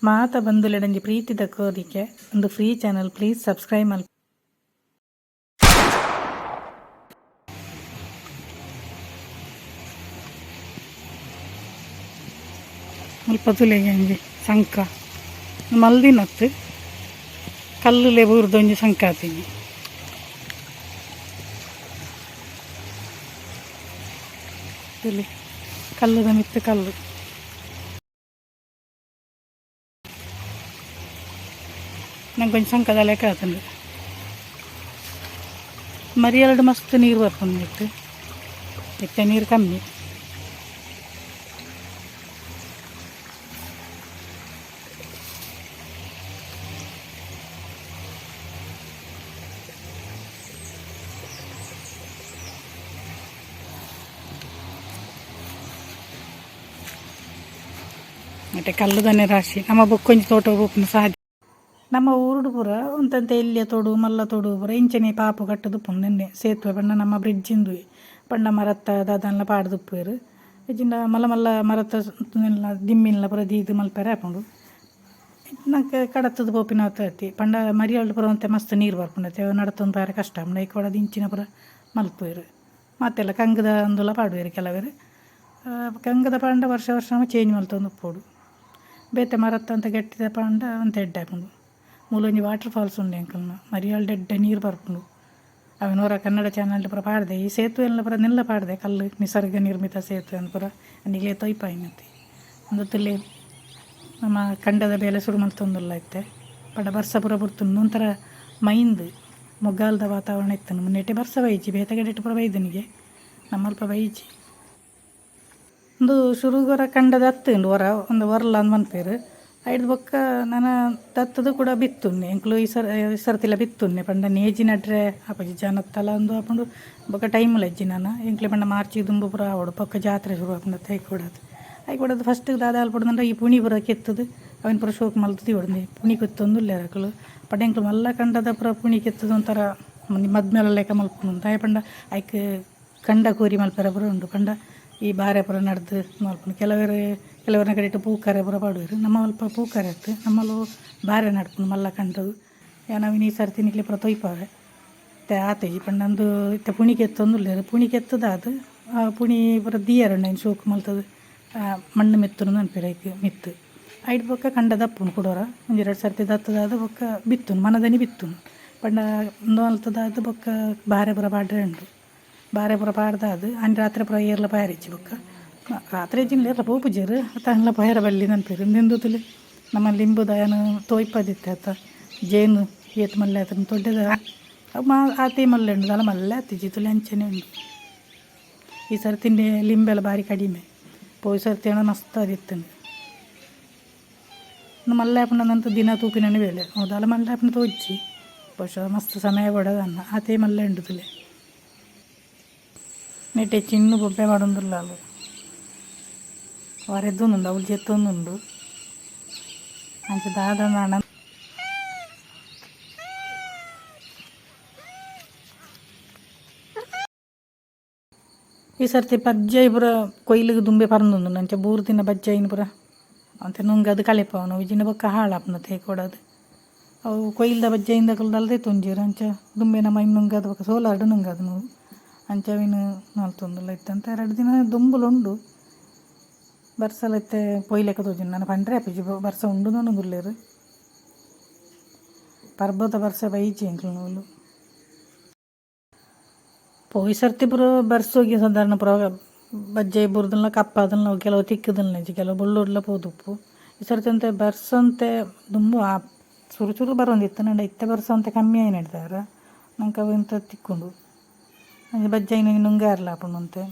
ಮಾತ ಬಂಧುಲೆಡಂಜಿ ಪ್ರೀತಿದ ಕೋರಿಕೆ ಒಂದು free channel please subscribe ಮಲ್. ಮುಲ್ಪ ತೂಲೆಗೆ ಒಂಜಿ ಸಂಕ ಮಲ್ದಿನತ್ತು ಕಲ್ಲುಲೆ ಬೂರ್ದೊಂಜಿ ಸಂಕ ಆತಿನಿ. ತೂಲೆ ಕಲ್ಲುದ ಮಿತ್ತು ಕಲ್ಲು. ನಂಗೊಂಜಿ ಸಂಕದ ಲೆಕ್ಕ ಆತುಂಡು. ಮರಿಯಲಡ್ ಮಸ್ತ್ ನೀರು ಬರ್ಪುಂಡು ನೆಟ್ಟ್. ಇತ್ತೆ ನೀರು ಕಮ್ಮಿ. ಮತ್ತೆ ಕಲ್ಲುದನೆ ರಾಶಿ. ನಮ್ಮ ಬೊಕ್ಕೊಂಜಿ ತೋಟ ಬೋಪುನ ಸಾದಿ. ನಮ್ಮ ಊರುಡು ಪೂರ ಒಂತಂತೆ ಎಲ್ಯ ತೋಡು ಮಲ್ಲ ತೋಡು ಪೂರ ಇಂಚನೆ ಪಾಪು ಕಟ್ಟುದು ನಿನ್ನೆ ಸೇತುವೆ ಪಂಡ ನಮ್ಮ ಬ್ರಿಡ್ಜ್ ಇಂದುವೆ ಪಂಡ ಮರತ್ತ ದಾದನ್ಲ ಪಾಡ್ದುಪ್ಪುವೆರ್. ಇಜ್ಜಿಂಡ ಮಲ್ಲ ಮಲ್ಲ ಮರತ್ತ ದಿಮ್ಮಿನ್ಲ ಪೂರ ದೀದ್ ಮಲ್ಪೆರೆ ಆಪುಂಡು. ನಂಕ್ ಕಡತುದು ಪೋಪಿನ ಅತಿ ಪಂಡ ಮರಿಯಾಲ್ಡ್ ಪೂರ ಒಂತೆ ಮಸ್ತ್ ನೀರು ಬರ್ಪುಂಡು, ನಡತೊಂದು ಪೋಯೆರೆ ಕಷ್ಟ ಆಪುಂಡು. ಐಕ್ ಬೋಡಾದ್ ಇಂಚಿನ ಪೂರ ಮಲ್ಪುವೆರ್. ಮಾತೆಲ್ಲ ಕಂಗ್ದ ಉಂದುಲ ಪಾಡುವೆರ್ ಕೆಲವೆರ್. ಕಂಗ್ದ ಪಾಂಡ ವರ್ಷ ವರ್ಷ ಚೇಂಜ್ ಮಲ್ತೊಂದು ಉಪ್ಪೊಡು. ಬೇತೆ ಮರತ್ತ ಒಂತೆ ಗಟ್ಟಿದ ಪಾಂಡ ಒಂತೆ ಎಡ್ಡೆ ಆಪುಂಡು. ಮೂಲೊಂಜಿ ವಾಟರ್ ಫಾಲ್ಸ್ ಉಂಡು ಎಂಕಲ್ನ ಮರಿಯಾಲ್ಡ್, ಎಡ್ಡೆ ನೀರು ಬರ್ಪುಂಡು. ಅವೆನ್ ಒರ ಕನ್ನಡ ಚಾನಲ್ ಪೂರ ಪಾಡ್ದೆ. ಈ ಸೇತುವೆ ಪೂರ ನೆಲ್ಲ ಪಾಡ್ದೆ, ಕಲ್ಲು ನಿಸರ್ಗ ನಿರ್ಮಿತ ಸೇತುವೆ ಅಂದ್ ಪೂರ ನಿಕ್ಲೆ ತೊಯ್ಪಾಯಿನತಿ. ಉಂದು ನಮ್ಮ ಕಂಡದ ಬೇಲೆ ಶುರು ಮಲ್ತೊಂದುಲ್ಲ ಇತ್ತೆ. ಪಂಡ ಬರ್ಸ ಪೂರ ಬರ್ತುಂಡು. ಒಂಥರ ಮೈಂದ್ ಮೊಗ್ಗಾಲದ ವಾತಾವರಣ ಇತ್ತುಂಡು. ಮುನ್ನೆಟ್ಟೆ ಬರ್ಸ ಬೈಜಿ, ಬೇತೆ ಕಡೆಟ್ ಪೂರ ಬೈದನಿಗೆ, ನಮ್ಮಲ್ಪ ಬೈಜಿ. ಉಂದು ಶುರುಗೊರ ಕಂಡದ ಅತ್ತುಂಡು ಒರ ಒಂದು ಒರ್ಲ ಅಂದ್ ಮನ್ಪೆರ್. ಐಡ್ದ್ ಬೊಕ್ಕ ನನ ದತ್ತುದು ಕೂಡ ಬಿತ್ತುನ್ನೆ ಎಂಕುಲು. ಈ ಸರ್ ಈ ಸರ್ತಿಲ ಬಿತ್ತುನ್ನೆ. ಪಂಡ ನೇಜಿ ನಡ್ರೆ ಆಪುಜಿ, ಜನತ್ತಲ ಉಂದು ಆಪುಂಡು. ಬೊಕ್ಕ ಟೈಮ್ ಇಜ್ಜಿ ನನ ಎಂಕ್ಲೆ. ಪಂಡ ಮಾರ್ಚ್ ದುಂಬು ಪೂರ ಆವೊಡು. ಬೊಕ್ಕ ಜಾತ್ರೆ ಶುರು ಆಪುಂಡು. ಐಕ್ ಬೋಡಾದ್ ಐಕ್ ಬೋಡಾದ್ ಫಸ್ಟ್ ದಾದ ಮಲ್ಪೊಡು ಈ ಪುಣಿ ಪೂರ ಕೆತ್ತುದು ಅವೆನ್ ಪೂರ ಶೋಕು ಮಲ್ತ್ ದೀವೊಡು. ಪುಣಿ ಕೆತ್ತೊಂದುಲ್ಲೆರ್ ಅಕುಲು. ಪಂಡ ಎಂಕುಲು ಮಲ್ಲ ಕಂಡದ ಪೂರ ಪುಣಿ ಕೆತ್ತುದು ಒಂಥರ ಮದ್ಮೆಲ ಲೆಕ್ಕ ಮಲ್ಪುನು. ದಾಯೆ ಪಂಡ ಐಕ್ ಕಂಡ ಕೋರಿ ಮಲ್ಪೆರೆ ಪೂರ ಉಂಡು. ಪಂಡ ಈ ಬಾರೆ ಪೂರ ನಡ್ದು ಮಲ್ಪುನು. ಕೆಲವೆರ್ ಕೆಲವೆರ್ನ ಕಡೆಟ್ ಪೂಕರೆ ಪೂರ ಪಾಡುವೆರ್. ನಮ್ಮ ಅಲ್ಪ ಪೂಕರೆ ಅತ್ತ್, ನಮ್ಮಲು ಬಾರೆ ನಡ್ಪುನು ಮಲ್ಲ ಕಂಡಗ್. ಯಾನ್ ಅವೆನ್ ಈ ಸರ್ತಿ ನಿಕ್ಲೆ ಪೂರ ತೊಯ್ಪಾವೆ. ಇತ್ತೆ ಆತುಜಿ. ಪಂಡ ಉಂದು ಇತ್ತೆ ಪುಣಿ ಕೆತ್ತೊಂದುಲ್ಲೆರ್. ಪುಣಿ ಕೆತ್ತುದಾದ್ ಆ ಪುಣಿ ಪೂರ ದೀಯರೆ ಉಂಡು. ಐನ್ ಶೋಕು ಮಲ್ತುದು ಮಣ್ಣು ಮೆತ್ತುನು ಪನ್ಪೆರ್ ಐಕ್ ಮಿತ್ತ್. ಐಡ್ ಬೊಕ್ಕ ಕಂಡ ದಪ್ಪುನು. ಕುಡೊರ ಒಂಜಿ ರಡ್ಡ್ ಸರ್ತಿ ದತ್ತುದಾದ್ ಬೊಕ್ಕ ಬಿತ್ತುನು, ಮನದನಿ ಬಿತ್ತುನು. ಪಂಡ ಉಂದು ಮಲ್ತುದಾದ್ ಬೊಕ್ಕ ಬಾರೆ ಪೂರ ಪಾಡ್ರೆ ಉಂಡು. ಬಾರೆ ಪೂರ ಪಾಡ್ದಾದ್ ಆನಿ ರಾತ್ರೆ ಪೂರ ಏರ್ಲ ಪೋಯೆರೆ ಬೊಕ್ಕ ರಾತ್ರೆ ಇಜ್ಜಿಂಡ ಏರ್ಲ ಪೋಪುಜೆರ್. ಅತ್ತ ಪೋಯೆರೆ ಬಲ್ಲಿ ಪನ್ಪೆರ್. ಉಂದೆಂದು ತೂಲೆ, ನಮ್ಮ ಲಿಂಬುದ ಯಾನ್ ತೋಯ್ಪದಿತ್ತೆ ಅತ್ತ, ಜೇನು ಏತ್ ಮಲ್ಲೆ ಆತುಂಡು ದೊಡ್ಡದ ಅವು ಮಾ ಆತೇ ಮಲ್ಲೆ ಉಂಡು. ದಾಲ ಮಲ್ಲೆ ಆತಿಜಿ, ತೂಲೆ ಅಂಚನೆ ಉಂಡು. ಈ ಸರ್ತಿ ಲಿಂಬೆಲ ಬಾರಿ ಕಡಿಮೆ. ಪೋಯಿ ಸರ್ತಿ ಆಂಡ ಮಸ್ತ್ ಆದಿತ್ತುಂಡು. ಉಂದು ಮಲ್ಲೆ ಆಪುಂಡು ದಿನ ತೂಪಿನನೆ ಬೇಲೆ. ಅವು ದಾಲ ಮಲ್ಲೆ ಆಪುಂಡು ತೋಜಿ. ಬಹುಶಃ ಮಸ್ತ್ ಸಮಯ ಬೋಡಾದ್ ಆತೇ ಮಲ್ಲೆ ಉಂಡು ತೂಲೆ. ನೆಟೆ ಚಿನ್ನು ಬೊಬ್ಬೆ ಪಾಡೊಂದುಲ್ಲಾಲ್. ವರೆದೊಂದುಂಡು, ಅವ್ಲು ಜೆತ್ತೊಂದುಂಡು. ಅಂಚ ದಾದ. ಈ ಸರ್ತಿ ಬಜ್ಜೈ ಪೂರ ಕೊಯ್ಲಿಗೆ ದುಂಬೆ ಪರಂದುಂಡು. ಅಂಚ ಬೂರ್ದಿನ ಬಜ್ಜೈನ್ ಪೂರ ಅಂತೆ ನುಂಗದ್ ಕಳೆಪಾವುನು. ಇಜ್ಜಿಂಡ ಬೊಕ್ಕ ಹಾಳಾಪುಂಡು ತೇಕೊಡದು. ಅವು ಕೊಯ್ಲ್ದ ಬಜ್ಜೈಂದಕುಲು ದಾಲ ದೆತ್ತೊಂಜೆರ್. ಅಂಚ ದುಂಬೆ ನಮ ಐನ್ ನುಂಗದ್ ಬೊಕ್ಕ ಸೋಲಾರ್ಡ್ ನುಂಗದ್ ನೂಲು. ಅಂಚ ಅವೆನ್ ಮಲ್ತೊಂದುಲ್ಲ ಇತ್ತೆ. ಅಂತ ರಡ್ಡ್ ದಿನ ದುಂಬುಲ ಉಂಡು. ಬರ್ಸಲ ಇತ್ತೆ ಪೋಯಿಲೆಕ್ಕ ತೋಜುಂಡು. ನನ ಪಂಡ್ರೆ ಆಪುಜಿ, ಬರ್ಸ ಉಂಡು ಪನೊಂದುಲ್ಲೆರ್. ಪರ್ಬದ ಬರ್ಸ ಬೈಜಿ ಎಂಕಲ್ನ. ಪೋಯಿ ಸರ್ತಿ ಪೂರ ಬರ್ಸೋಗಿ ಸಾಧಾರಣ ಪೂರ ಬಜ್ಜೈ ಬೂರ್ದುಲ್ಲ, ಕಪ್ಪಾದಲ್ಲ, ಕೆಲವು ತಿಕ್ಕುದಿಲ್ಲ, ಕೆಲವು ಬೊಳ್ಳೊಡ್ಲ ಪೋದುಪ್ಪು. ಈ ಸರ್ತಿ ಒಂತೆ ಬರ್ಸಂತೆ ದುಂಬು ಆ ಚುರು ಚುರು ಬರೊಂದಿತ್ತು. ಆಂಡ ಇತ್ತೆ ಬರ್ಸ ಒಂತೆ ಕಮ್ಮಿ ಆಯಿನೆಡ್ದಾವರ ನಂಕ್ ಅವು ಎಂತ ತಿಕ್ಕುಂಡು. ಅಂಚ ಬಜ್ಜೈನ್ ನುಂಗಾರ್ಲ ಆಪುಂಡು ಒಂತೆ.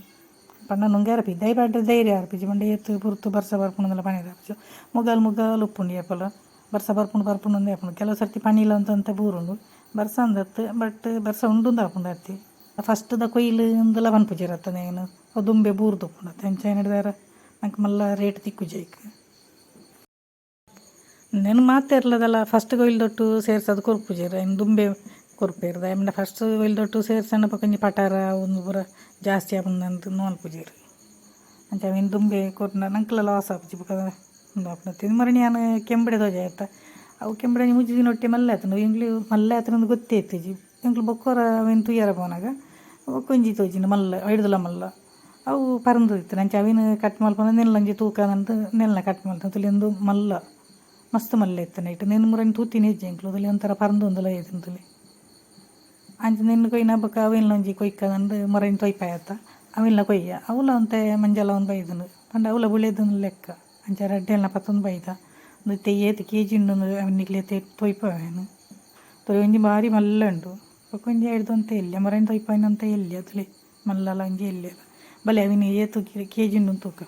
ಪಂಡ ನುಂಗಾರ ಪಿದಾಯಿ ಪಾಡ್ರೆ ಧೈರ್ಯ ಆರ್ಪಿಜಿ. ಪಂಡ ಏತ್ ಪೊರ್ತು ಬರ್ಸ ಬರ್ಪುಂಡುಂದಲ ಪನೆರೆ ಆಪುಜಿ. ಮುಗಲ್ ಮುಗಲ್ ಉಪ್ಪುಂಡು. ಏಪಲ ಬರ್ಸ ಬರ್ಪುಂಡು ಬರ್ಪುಂಡು ಅಂದೇ ಆಪುಂಡು. ಕೆಲವು ಸರ್ತಿ ಪನಿಲ ಒಂತೆ ಒಂತೆ ಬೂರುಂಡು. ಬರ್ಸ ಅಂದತ್ತು, ಬಟ್ ಬರ್ಸ ಉಂಡುಂದು ಆಪುಂಡು ಅತ್ತಿ. ಫಸ್ಟ್ದ ಕೊಯ್ಲು ಇಂದಲ ಪನ್ಪುಜೆರ್ ಅತ್ತ ನೇನು, ಅವು ದುಂಬೆ ಬೂರ್ದುಪ್ಪುಂಡು ಅತ್ತ. ಅಂಚ ಆಯಿನೆಡ್ದಾವರ ನಂಕ್ ಮಲ್ಲ ರೇಟ್ ತಿಕ್ಕುಜಿ ಐಕ್. ಉಂದೆನ್ ಮಾತೆರ್ಲದಲ ಫಸ್ಟ್ ಕೊಯ್ಲ್ದೊಟ್ಟು ಸೇರ್ಸದ್ ಕೊರ್ಪುಜೆರ್, ಐನ್ ದುಂಬೆ ಕೊರ್ಪೆರ್. ದಾಯೆ ಪಂಡ ಫಸ್ಟ್ ಕೊಯ್ಲ್ದೊಟ್ಟು ಸೇರ್ಸಂಡ ಬೊಕ ಒಂಜಿ ಪಟಾರ ಉಂದು ಪೂರ ಜಾಸ್ತಿ ಆಪುಂಡು ಅಂದ್ ಮಲ್ಪುಜೆರ್. ಅಂಚ ಅವೆನ್ ದುಂಬೆ ಕೊರ್ಂಡ ನಂಕ್ಲ ಲಾಸ್ ಆಪುಜಿ ಬೊಕ. ಉಂದು ಆಪುನ ಮರಣಿ ಯಾನ್ ಕೆಂಬಡೆ ತೋಜಾಯತ್ತ. ಅವು ಕೆಂಬಡೆ ಮೂಜಿ ದಿನ ಒಟ್ಟೆ ಮಲ್ಲೆ ಆತುಂಡು. ಎಂಕ್ಲು ಮಲ್ಲೆ ಆತುಂಡು ಗೊತ್ತೇ ಇತ್ತಿಜಿ. ಎಂಕ್ಲು ಬೊಕ್ಕೊರ ಅವೆನ್ ತೂಯರ ಪೋನಗ ಬೊಕ್ಕೊಂಜಿ ತೋಜಿಂಡು ಮಲ್ಲ ಐಡ್ದಲ ಮಲ್ಲ. ಅವು ಪರಂದು ಇತ್ತುಂಡು. ಅಂಚ ಅವೆನ್ ಕಟ್ ಮಲ್ಪುನ ನೆಲ್ಲೊಂಜಿ ತೂಕ ಅಂದ್ ನೆಲ್ಲ ಕಟ್ ಮಲ್ತ ತುಲೆ ಉಂದು ಮಲ್ಲ ಮಸ್ತ್ ಮಲ್ಲೆ ಇತ್ತುಂಡು ಐಟ್. ನೆನ್ ಮುರನಿ ತೂತಿನ ಇಜ್ಜಿ ಎಂಕ್ಲು ತುಲೆ ಒಂಥರ ಪರಂದೊಂದುಲ ಇತ್ತುಂಡು ತುಲೆ. ಅಂಚ ನೆನ್ ಕೊಯ್ಯಿನ ಬೊಕ್ಕ ಅವೆನ್ಲ ಒಂಜಿ ಕೊಯ್ಕ ಅಂದ್ ಮೊರನಿ ತೊಯ್ಪಾಯತ್ತ. ಅವೆನ್ಲ ಕೊಯ್ಯ ಅವುಲ ಒಂತೆ ಮಂಜಲ್ ಆವೊಂದು ಬೈದುಂಡು. ಪಂಡ ಅವುಲ ಬುಳೆದುಂದು ಲೆಕ್ಕ. ಅಂಚ ರಡ್ಡೆಲ್ನ ಪತ್ತೊಂದು ಬೈದ. ಉಂದು ಇತ್ತೆ ಏತ್ ಕೆಜಿ ಉಂಡು ಅವೆನ್ ನಿಕ್ಲೆ ತೊಯ್ಪಾವೆನ್. ತೂಲೆ ಒಂಜಿ ಬಾರಿ ಮಲ್ಲೆ ಉಂಡು. ಬೊಕ್ಕ ಒಂಜಿ ಐಡ್ದ್ ಒಂತೆ ಎಲ್ಯ ಮೊರನಿ ತೊಯ್ಪಾಯಿನ ಒಂತೆ ಎಲ್ಯ ತೂಲೆ ಮಲ್ಲಲ ಒಂಜಿ ಎಲ್ಯಲ. ಬಲೆ ಅವೆನ್ ಏತ್ ಕೆಜಿ ಉಂಡು ತೂಕ.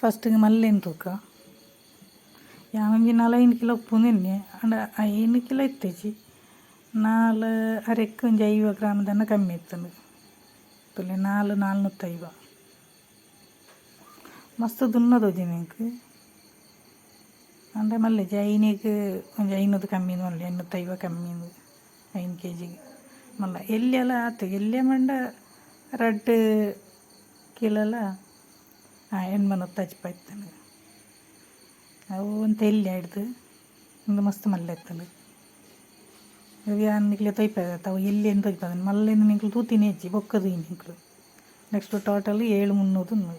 ಫಸ್ಟ್ ಗ್ ಮಲ್ಲೆನ್ ತೂಕ. ಯಾನ್ ಒಂಜಿ 4-5 ಕಿಲೋ ಉಪ್ಪುಂದು ಎನ್ನಿಯೆ. ಆಂಡ 5 ಕಿಲೋ ಇತ್ತಿಜಿ. ನಾಲ್ ಅರೆಕ್ ಒಂಜಿ 50 ಗ್ರಾಮ್ ದಾನ ಕಮ್ಮಿ ಇತ್ತುಂಡು. ತೂಲೆ 4 450. ಮಸ್ತ್ ದುನ್ನ ತೋಜಿಂಡು ಎಂಕ್. ಆಂಡ ಮಲ್ಲೆಜಿ ಐನೆಗ್ ಒಂಜಿ 500 ಕಮ್ಮಿ ಮಲ್ಲೆ 550 ಕಮ್ಮಿ 5 ಕೆಜಿಗ್ ಮಲ್ಲ. ಎಲ್ಯಲ ಆತು ಎಲ್ಯ ಪಂಡ 2 ಕಿಲೋಲ 850 ಇತ್ತುಂಡು. ಅವು ಒಂತೆ ಎಲ್ಯ ಐಡ್ದ್ ಉಂದು ಮಸ್ತ್ ಮಲ್ಲೆ ಇತ್ತುಂಡು. ಯಾನ್ ನಿಕ್ಲೆ ತೊಯ್ಪಾಯತ್ತ ಅವು ಎಲ್ಯನ್ ತೊಯ್ಪಾದೆನ್ ಮಲ್ಲೆನ್ ನಿಕ್ಲು ತೂತಿನೇ ಇಜ್ಜಿ ಬೊಕ್ಕ ತೂಯಿನಿ ನಿಕ್ಲು. ನೆಕ್ಸ್ಟ್ ಟೋಟಲ್ 7 300 ಉಂಡು.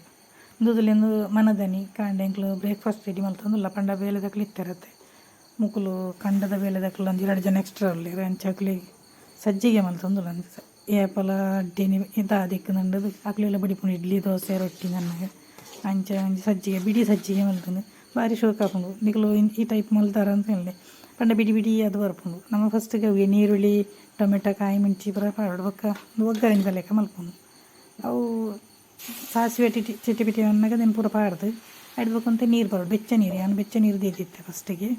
ಉಂದುದುಲೆಂದು ಮನದನಿ ಕಾಂಡೆ ಎಂಕ್ಲು ಬ್ರೇಕ್ಫಾಸ್ಟ್ ರೆಡಿ ಮಲ್ತೊಂದುಲ್ಲ. ಪಂಡ ಬೇಲೆದಕ್ಲು ಇತ್ತೆರತ್ತೆ. ಮೊಕುಲು ಕಂಡದ ಬೇಲೆದಕ್ಲು ಒಂಜಿ ರಡ್ಡ್ ಜನ ಎಕ್ಸ್ಟ್ರಾ ಉಲ್ಲೆರ್. ಅಂಚ ಅಕ್ಲೆಗ್ ಸಜ್ಜಿಗೆ ಮಲ್ತೊಂದುಲ್ಲ. ಏಪಲ ಅಡ್ಡೆನೆ ದಾದೆಕ್ ಪಂಡುದು ಅಕ್ಲೆಲ ಬಡಿಪುಂಡು ಇಡ್ಲಿ ದೋಸೆ ರೊಟ್ಟಿ ನನ್ನಗ. ಅಂಚ ಒಂಜಿ ಸಜ್ಜಿಗೆ ಬಿಡಿ ಸಜ್ಜಿಗೆ ಮಲ್ತುಂಡು ಬಾರಿ ಶೋಕು ಆಪುಂಡು. ನಿಕುಲು ಈ ಟೈಪ್ ಮಲ್ತಾರ ಅಂತ ಪನ್ಲೆ. ಪಂಡ ಬಿಡಿ ಬಿಡಿ ಆದ್ ಬರ್ಪುಂಡು. ನಮ ಫಸ್ಟ್ ಗ್ ಅವ್ವೆ ನೀರುಳ್ಳಿ, ಟೊಮೆಟೊ, ಕಾಯಿ ಮುಂಚಿ ಪೂರ ಪಾಡೊಡು. ಬೊಕ್ಕ ಉಂದು ಒಗ್ಗರಣೆದ ಲೆಕ್ಕ ಮಲ್ಪುನು. ಅವು ಸಾಸಿವೆ ಚಿಟಿ ಪಿಟಿ ಆನಗ ನೆನ್ ಪೂರ ಪಾಡ್ದು ಐಡ್ದ್ ಬೊಕ್ಕ ಒಂತೆ ನೀರು ಪಾಡೊಡು, ಬೆಚ್ಚ ನೀರು. ಯಾನ್ ಬೆಚ್ಚ ನೀರು ದೀದಿತ್ತೆ ಫಸ್ಟಿಗೆ.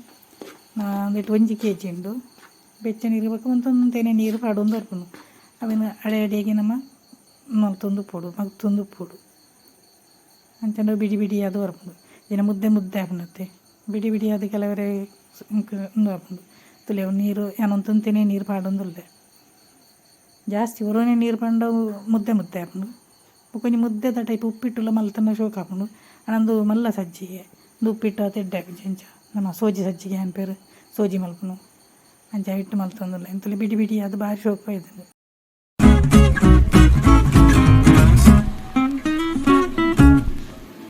ಉಂದೆಟ್ 1 ಕೆಜಿ ಉಂಡು. ಬೆಚ್ಚ ನೀರು ಬೊಕ್ಕ ಒಂತೊಂತೆನೆ ನೀರು ಪಾಡೊಂದು ಬರ್ಪುಂಡು. ಅವೆನ್ ಅಡೆ ಅಡೆಗೆ ನಮ ಮಲ್ತೊಂದು ಉಪ್ಪೊಡು, ಮಗ್ತೊಂದು ಉಪ್ಪೊಡು. ಅಂಚನೆ ಬಿಡಿ ಬಿಡಿ ಆದ್ ಬರ್ಪುಂಡು. ಇಜಿಂಡ ಮುದ್ದೆ ಮುದ್ದೆ ಆಪುಂಡತ್ತೆ. ಬಿಡಿ ಬಿಡಿ ಆದ್ ಕೆಲವೆರೆ ಉಂದು ಆಪುಂಡು. ತೂಲೆ ಅವು ನೀರು ಯಾನ್ ಒಂತೊಂತೆನೆ ನೀರು ಪಾಡೊಂದುಲ್ಲೆ. ಜಾಸ್ತಿ ಒರೊನೆ ನೀರು ಪಾಡ್ಂಡ ಅವು ಮುದ್ದೆ ಮುದ್ದೆ ಆಪುಂಡು. ಬೊಕ ಒಂಜಿ ಮುದ್ದೆದ ಟೈಪ್ ಉಪ್ಪಿಟ್ಟುಲ ಮಲ್ತುಂಡ ಶೋಕು ಆಪುಂಡು. ಆಂಡ ಉಂದು ಮಲ್ಲ ಸಜ್ಜಿಗೆ. ಉಂದು ಉಪ್ಪಿಟ್ಟು ಆತ್ ಎಡ್ಡೆ ಆಪುಜಿ. ಅಂಚ ನಮ ಸೋಜಿ ಸಜ್ಜಿಗೆ ಪನ್ಪೆರ್, ಸೋಜಿ ಮಲ್ಪುನು. ಅಂಚ ಐಟ್ ಮಲ್ತೊಂದುಲ್ಲೆ. ತೂಲೆ ಬಿಡಿ ಬಿಡಿ ಆದ್ ಬಾರಿ ಶೋಕು ಬೈದ್ಂಡ್.